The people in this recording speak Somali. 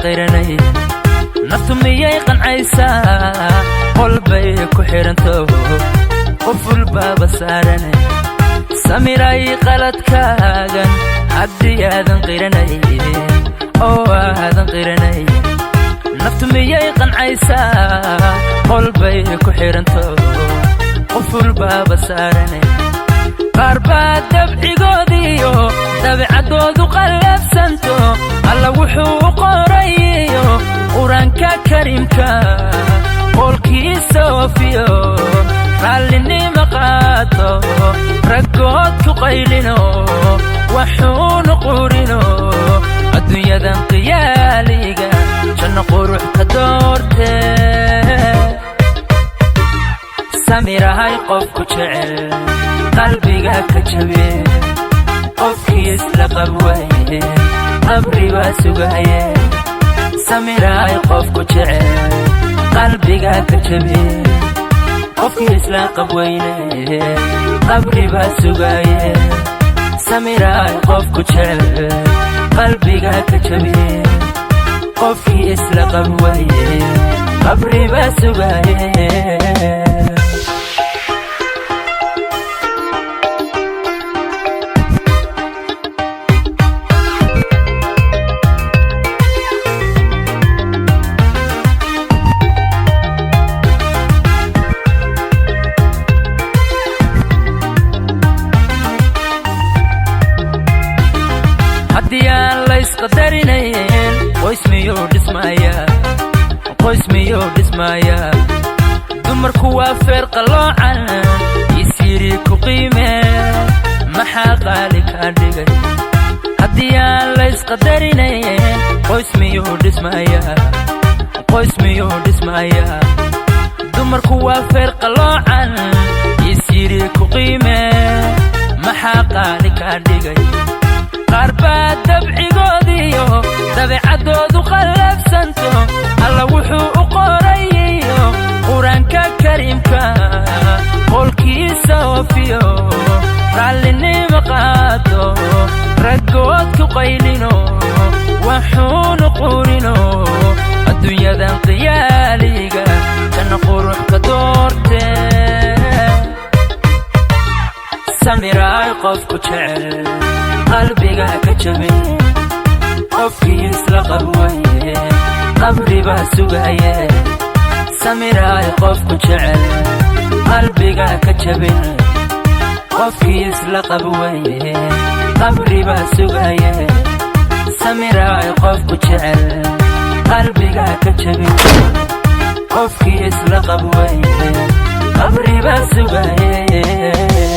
Qiranay, naftu miyay qancaysaa? Qolbay ku xidhanto, quful baaba saaran. Samiray qaladkaagan haddii aadan qiranay oo aadan qiranay. Naftu miyay qancaysaa? Qolbay ku xidhanto, quful baaba saaran. Qaar baa dabcigoodiyo dabeecaddoodu qallabsanto, Alla wuxuu u qorayiyo Qur-aanka Kariimka qowlkiisa oofiyo, raallinima qaato, raggood ku qaylino, waxuunu qurino, adduunyadan qiyaaliga janno qurux ka doorte. Samirahay qofku jecel qalbiga ka jabe, qofkii isla qabwaye qabri baa sugaye. Samirahay qofku jecel qalbiga ka jabe, qofkii isla qabweyne qabri baa sugaye. Samirahay qofku jecel qalbiga ka jabe, qofkii isla qabwaye qabri baa sugaye. Haddii aan laysqadarinayn, qoys miyuu dhismayaa? Qoys miyuu dhismayaa? Dumarku waa feer qalloocan, isyiri ku qiimee, maxaa qaali kaa dhigay? Haddii aan laysqadarinayn, qoys miyuu dhismayaa? Qoys miyuu dhismayaa? Dumarku waa feer qalloocan, isyiri ku qiimee, maxaa qaali kaa dhigay? Qaar baa dabcigoodiyo dabeecaddoodu qallabsanto, Alla wuxuu u qorayiyo Qur-aanka Kariimka qowlkiisa oofiyo, raallinimo qaato, raggood ku qaylino, waxuunu qurino, adduunyadan qiyaaliga janno qurux ka doorte. Samiraay qofku jecel qalbiga ka jabe, qofkii isla qabwaye qabri baa sugaye. Samiraay qofku jecel qalbiga ka jabin, qofkii isla qabwaye qabri baa sugaye. Samiraay qofku jecel qalbiga ka jabin, qofkii isla qabwaye qabri baa sugaye.